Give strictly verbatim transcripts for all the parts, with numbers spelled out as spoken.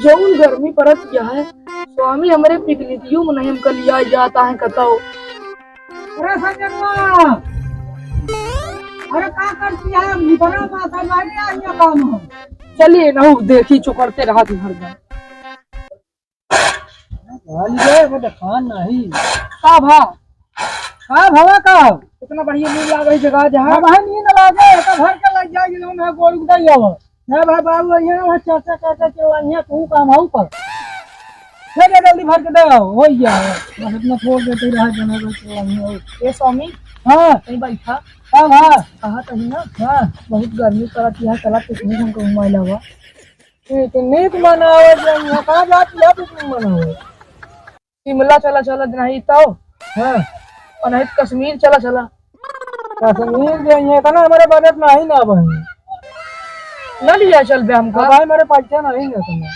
जौन गर्मी पड़त है, स्वामी हमरे पिकनिकियो में नहीं हमका लिया जाता है कतौ। अरे संजनवा, अरे का करती है? भीतरा में तो नहीं आ ये काम हो। चलिए ना, देखी चुकरते रहा तू हरदम। हाल ये वो देखान नहीं। का भा? का भवा का? इतना बढ़िया नींद लाग रही जगह जहाँ। अब है नींद लागे, तो भर के लग जाएगी, जो मैं गोरू उठाई आवा। ना भाई बाबू, यहाँ वहाँ चर्चा, चर्चा के वहाँ तू काम हो पर। दे दे, जल्दी भर के दे आओ, हो गया है। बस इतना छोड़ देते रहा, जना बस वहीं हो। ए स्वामी। हाँ। कहीं बैठा। हाँ, हाँ। कहा कहीं ना। हाँ। बहुत गर्मी पड़त है, चला पिकनिक हमको घुमाए लावा। पिकनिक मनावे जाइए, कहाँ जाती है पिकनिक मनावे? शिमला चला, चला, नहीं तो। हाँ। और नहीं तो कश्मीर चला, चला। कश्मीर जाइए, इतना हमारे बजट नहीं ना बनी। ना लिया चल बे हमका। अब भाई, मेरे पैसा नहीं है इतना।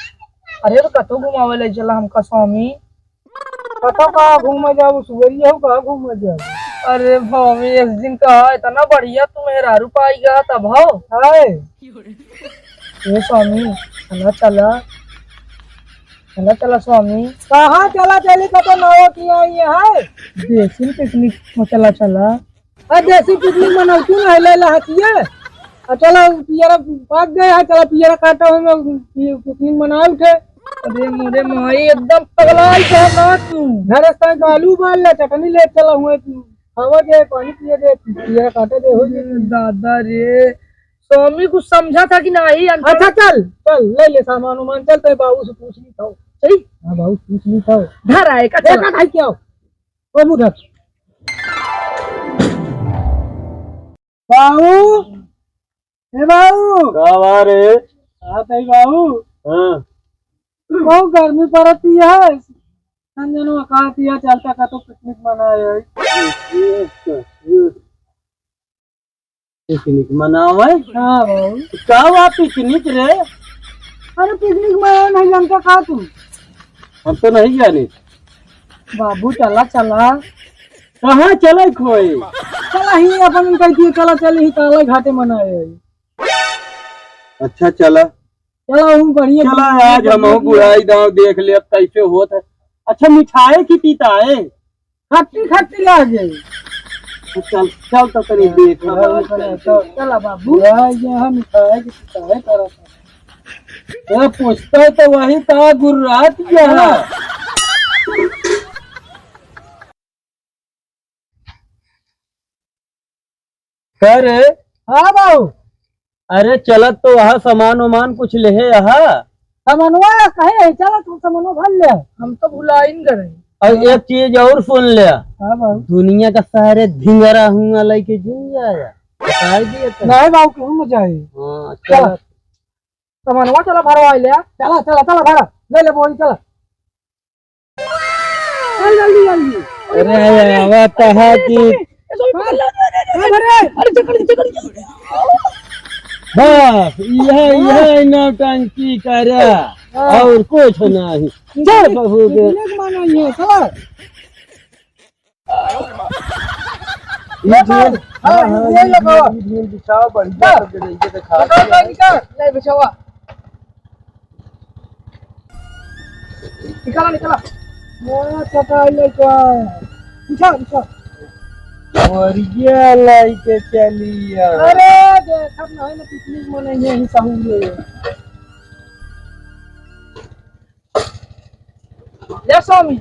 अरे तो कतो घुमावे ले चला हमका स्वामी। कतो कहाँ घूमे जाओ, सुबह हो कहाँ घूमे जाओ? अरे स्वामी, एक दिन कहा इतना बढ़िया तू मेहरारू पाई गया तब हो। हाय। ए स्वामी, चला, चला। चला, चला स्वामी। कहाँ चला चली, कतो नौ किया ये है? देसी पिकनिक में चला, चला। आ देसी पिकनिक मनाऊ, क्यों ना ले ला हथिया? आ चला, पियरा पाक गए है, चला पियरा काटा हो में पि-, पिकनिक मनाए उठे। अरे मोरे माई, एकदम पगलाई गया ना तू। घरे से आलू उबाल ले, चटनी ले चला हुए, खावा दे, पानी पिए दे, पियरा काटा दे, हो जाए। दादा रे, स्वामी कुछ समझा था कि नहीं? अच्छा, चल, चल, ले ले सामान उमान, चल, तेरे बाबू से पूछ ली था। सही? हाँ, बाबू से पूछ ली था। घर आए का, चल। देखा था क्या? वो मुंह ढक। बाबू, ए बाबू। का बा रे? हाँ, तई बाबू। हाँ। बहुत गर्मी पड़ती है। संजनवा कहा दिया चलता का तो पिकनिक मनाए। पिकनिक मनावे? हाँ बाबू। का हुआ पिकनिक रे? अरे पिकनिक मनावे नहीं जानता का तू? हम तो नहीं जाने। बाबू चला चला। कहाँ चले खोए? चला ही अपन कहती है चला चल ही काला घाटे मनाए। अच्छा चला। चला हम बढ़िया चला आज हम बुढ़ाई दाव देख ले अब कैसे होत है। अच्छा मिठाई की पीता है? खट्टी खट्टी लागे। चल, चल तो तनी देख, हाँ, हाँ, चल, चल। चला बाबू। हाँ, ये हम खाए के खाए करत है। तो पूछता है तो वही था गुर्रात गया। हाँ। का रे? हाँ बाबू। अरे चलत तो वहाँ सामान वामान कुछ लेहे अहा। सामानवा कहे है, चला तू सामानवा भर ले। हम तो भुलाइन गए। और एक चीज और सुन ले। हाँ बाबू। दुनिया का सारे धिंगरा हुआ लेके जिन जाया। बताई दिए तो। नहीं बाबू, क्यों न जाए? हाँ, चला। चला। सामानवा चला भरवा ले। चला, चला, चला भरा। ले ले बोरी चला। चल जल्दी, जल्दी। अरे, आवा तहा कि अरे, अरे, अरे, अरे, अरे, अरे, अरे, अरे, अरे, बस, यह, यह नौटंकी करा, हाँ। और कुछ नहीं। चल, बहू दे। पिकनिक मनाइए, चलो। ये हाँ, हाँ, ये ये लगाओ। ये बिछाओ, बढ़िया हाँ। करके दे, ये दिखा निकाल, दिया। निकाल, निकाल। ले बिछावा। निकाला, निकाला। मोरा चटाई लेके आया। बिछा, बिछा। और ये लेके चलिया। अरे, देखत नहीं ना, पिकनिक मनाइए ही सहूर है। ले स्वामी।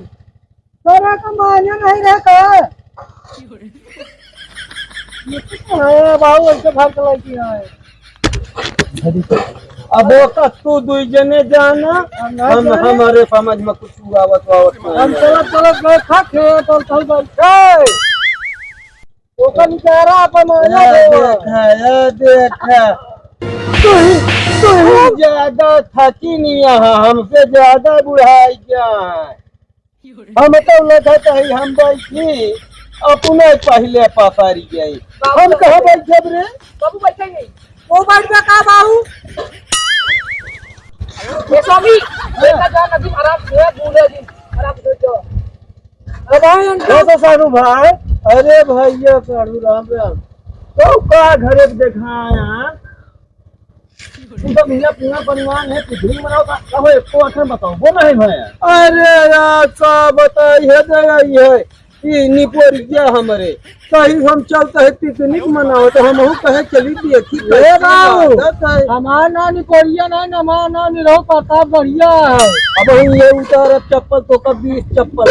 तोरा का माने नहीं रहे का? हाँ, बाबू, ऐसे भर के लेके आए। अब ओका तू दुई जने जाना, हम नहीं हम, जाने। हमारे समझ में कुछ आवत वावत नहीं हम है। चलत, चलत गए खा के, तो चल गए। ए! ओकर निकारा अपन माया या दे। देखा, या देखा। तू ही, तू ही ज्यादा थकी नहीं यहाँ, हमसे ज्यादा बुढ़ाई गया है। हम तो लगत है हम बैठी, अपने पहले पसारी गई। हम कहाँ बैठब रे? बाबू बैठे नहीं। वो बैठ गया का बाबू? ये स्वामी, देखा जा नदी आराम से, बूढ़े जी, आराम से जाओ। अब आए अंकल। कैसे साढ़ू भाई? अरे भैया साढ़ू राम राम। तो का घरे पे देखाया? तू तो भैया पूरा परिवार है, पिकनिक मनाओ का, का हो, एको अखन बताओ, वो नहीं भैया। अरे यार, का बताई है, दे रही है, ई निपोरिया हमरे। कहीं हम चलते हैं पिकनिक मनाओ, तो हमहू कहे चली देखी ए कैसी बाबू, आदत है। हमार नाम निपोरिया नहीं, हमार नाम निरहू प्रताप बढ़िया है। अब हम ये उतारब चप्पल तो कब बीस चप्पल।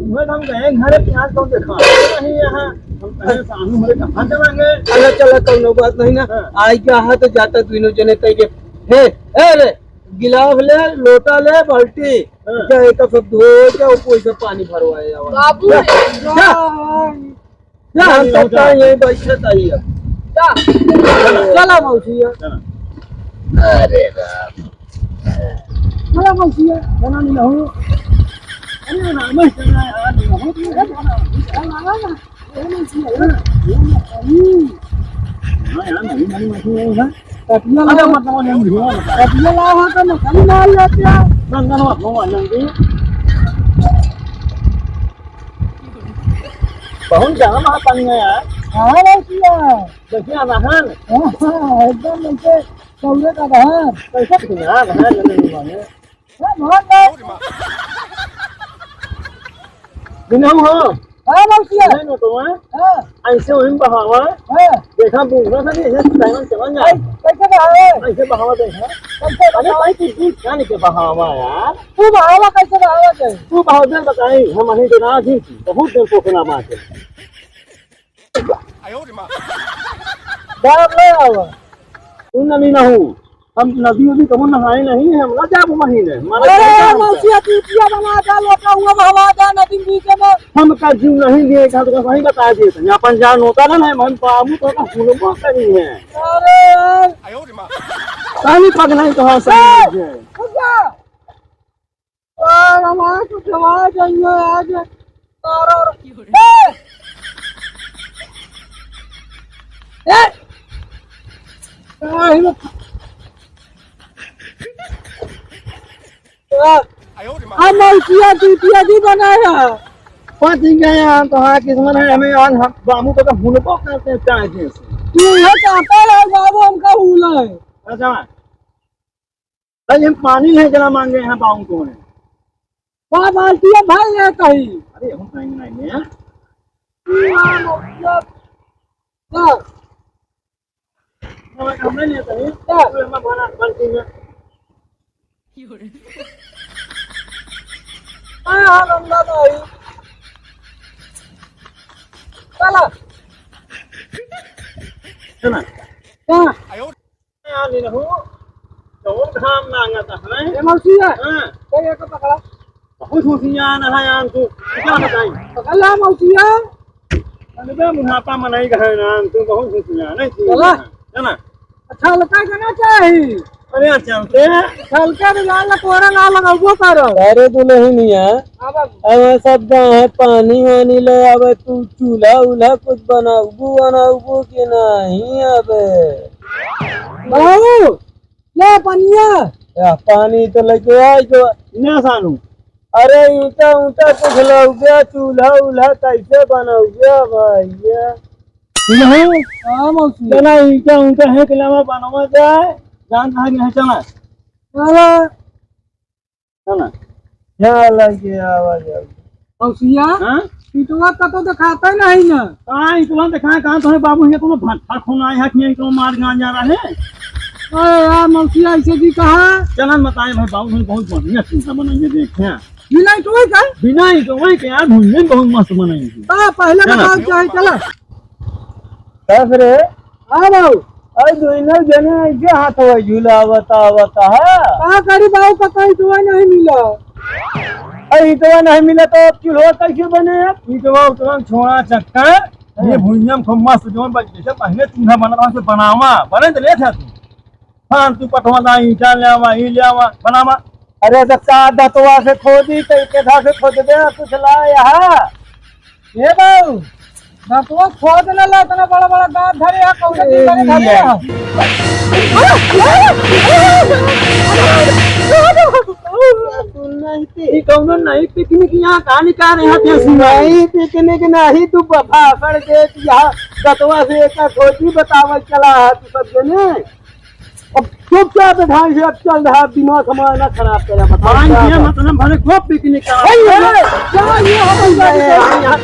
तुम्हें हम गए घरे प्याज तो देखा नहीं यहाँ। हम कहे साहू हमारे कहाँ चलेंगे? अरे चला, कौनो बात नहीं ना। हाँ। आई क्या है तो जाता दोनों जने तय के। हे, ए रे, गिलास ले, लोटा ले, बाल्टी। हाँ। जा एक सब धो, जा कोई से पानी भरवाए आवा। बाबू जा, रे, जा। जा। जा, हम सब का यही बैठे ताई है। जा। चला मौसी है। चला। अरे राम। चला मौसी है, बना नहीं हूँ। अरे राम, चला यार, नहीं हूँ। अरे मौसी है, अरे मौसी है। हाँ यार, नहीं, नहीं, नहीं, नहीं, नहीं। कटिया अरे लाओ। मत लाओ, नहीं, नहीं, नहीं। कटिया लाओ, हाँ, तो मसाले डाल लेते हैं। ना, ना, ना, मत लाओ, नहीं, नहीं। बहुत जाम है पानी में यार। हाँ, भाई, किया। देखिए, अदहन। हाँ, हाँ, एकदम ऐसे सौरे का अदहन। कैसे पीना? अदहन नहीं माने। हाँ, बहुत है। बिना हो। हाँ, भाई, किया। नहीं, नहीं, तो है। हाँ। ऐसे वहीं बहावा। हाँ। देखा, बूढ़ा था, नहीं, ऐसे टाइम चला जाए। कैसे बहावे? ऐसे बहावा देखा। कैसे अरे बहावे? भाई, तू दूध क्या नहीं के बहावा यार? तू बहावा कैसे बहावा दे? तू बहावा दे बताई, हम अहीं के ना जी, बहुत दिन पोखना मार के। बाप ले आवा। तू नमी ना हूँ। हम नदी उदी कबो नहाए नहीं है, हम ना जाब महीने। हमारे अरे, घर का मौसिया, चूतिया बना दे, लोटा हुआ बहवा दे नदी बीच में। हम का जीव नहीं लिए, कहा तो वहीं बता दिए थे। अपन जान होता ना, नहीं, हम बाबू तो का हुलमो करी है। अरे यार। पानी पक नहीं तो हाँ, समझ गए। रुक जा। यार, हमारे तो जवाब चाहिए आज। और, और, ए! ए! ए, ये, यार, हम मौसिया चूतिया जी बनाया। पाँच दिन गए हैं, हम तो हाँ, किस्मत है, हमें आज हम बाबू को तो हुलबो करते हैं, चाहे जैसे। तू ये चाहता है, बाबू, हमका हुला है। अच्छा। भाई, हम पानी नहीं जना मांगे हैं बाबू को। बा बाल्टिया भर ले कहीं। अरे, हम कहीं नहीं है। हाँ। हम नहीं लेते हैं। हाँ। तो हम बना बाल्टी में। हाँ, हाँ, गंगा तो है। चला। है ना? हाँ। यार, निरहू, कौन घाम लांगत है? ए, मौसिया। हाँ। ए, ये तो पकड़ा। बहुत होशियार है यार तू। क्या बताई? पकड़ ला, मौसिया। अरे बे, बुढ़ापा मनाई गए ना, तू बहुत होशियार नहीं थी। चला। है ना? अच्छा, लगा के ना चाही। अरे यार, चलते हैं। चल के भी लाल कोरा ना लगाबो करो। अरे दुल्हनिया, हाँ बाबू। अब सब जहाँ पानी वानी ले आवे, तू चूल्हा उल्हा कुछ बनाउबू वनाउबू कि नहीं? अब बाबू, ले पनिया। या पानी तो लेके आई जो। ना सानू। अरे ईंटा ऊंटा कुछ लउगे, चूल्हा उल्हा कैसे बनउगे भैया? नहीं। हाँ मौसी। चला ईंटा ऊंटा है के लावा बनवा जाए, जान कहाँ के है, चला। चला। है ना? क्या लगे आवा जाओ? मौसिया, हाँ? ईंटवा का तो दिखाता ही नहीं ना। कहाँ ईंटवा दिखाए, कहाँ तुम्हें बाबू ये कोनो भट्ठा खोना है कि ईंटवा मार गांजा रहे? अरे यार मौसिया, ऐसे जी कहा। चलन बताए भाई, बाबू ने बहुत बढ़िया चूल्हा बनाई है, देख, हाँ। बिना ईंटवा का? बिना ईंटवा के यार, भुइयां बहुत मस्त बनाई है। हाँ, पहले चला। बताओ क्या है, चला। कस रे? हाँ बाबू। अरे दोनों जने ऐसे हाथ हुआ झूला बतावत है। का करी बाबू, पता ही तो नहीं मिला। अरे ईंटवा नहीं मिला तो अब चूल्हा कैसे बने अब? ईंटवा उतवा छोड़ा चक्कर, ये हाँ। भुइयां में खूब मस्त जौन बन जैसे पहले चूल्हा बना वहाँ से बनावा, बने तो ले था तू। हाँ, तू पटवा ला, ईंटा ले आवा, ई ले आवा, बनावा। अरे तो का दतवा से खोदी, तो के धा से खोद दे, कुछ ला यहाँ। ए बाबू, दतवा खोद ना ला, इतना बड़ा बड़ा दांत धरे है, कौन दिन धरे धरे है? तू नहीं पी-, ई कौनो नहीं पिकनिक यहाँ कहाँ निकाल रहे हैं देसी में? नहीं पिकनिक नहीं, तू ब-, भाषण दे, तू यहाँ दतवा से एक खोदी बतावल चला है, तू सब जने। अब चुपचाप बैठा है, अब चल रहा है, दिमाग हमारा ना खराब करे, बताओ भाई, क्या ये बात? मतलब भले खूब पिकनिक का। अरे, अरे, क्या ये हो गया? यहाँ, यहाँ,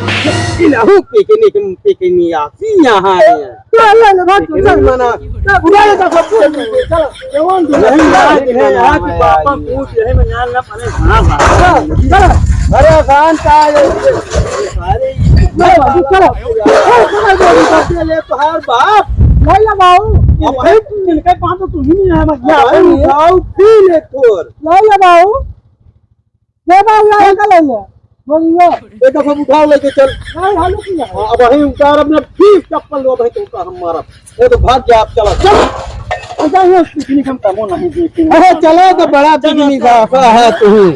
इनहू पिकनिक, पिकनिक आती यहाँ है। चल, ले, ले, भाग, चल, चल। मना। चल, बुला ले, चल, सब चल, चल, चल। जवान तो नहीं, नहीं, यहाँ की यहाँ पापा है। पूछ रहे, मैं यहाँ ना पड़े, हाँ, हाँ। चल, चल। अरे, शांत आ, ये, ये, अरे, ये चल, बाबू, चल। चल, चल, चल, चल। ले, तोहार बाप। ले, ले, बाबू। अब भाई, इनके पास तो तुम ही नहीं है, मैं क्या भाई, करूँ? उठाओ, पी ले, तोर। ले, ले, बाबू। ले बा, उया, एका ले ले। बोल, उया। एका सब उठाओ, लेके चल। नहीं, हालू की है। हाँ, अब वहीं उतार, अपने बीस चप्पल लो, वहीं तुमका हम मारब। ये तो भाग गया, आप चलो, चलो। ऐसा ही है, पिकनिक हम कमो नहीं देखे। अरे, चलो तो बड़ा चलो, पिकनिक चलो। आफा है तू।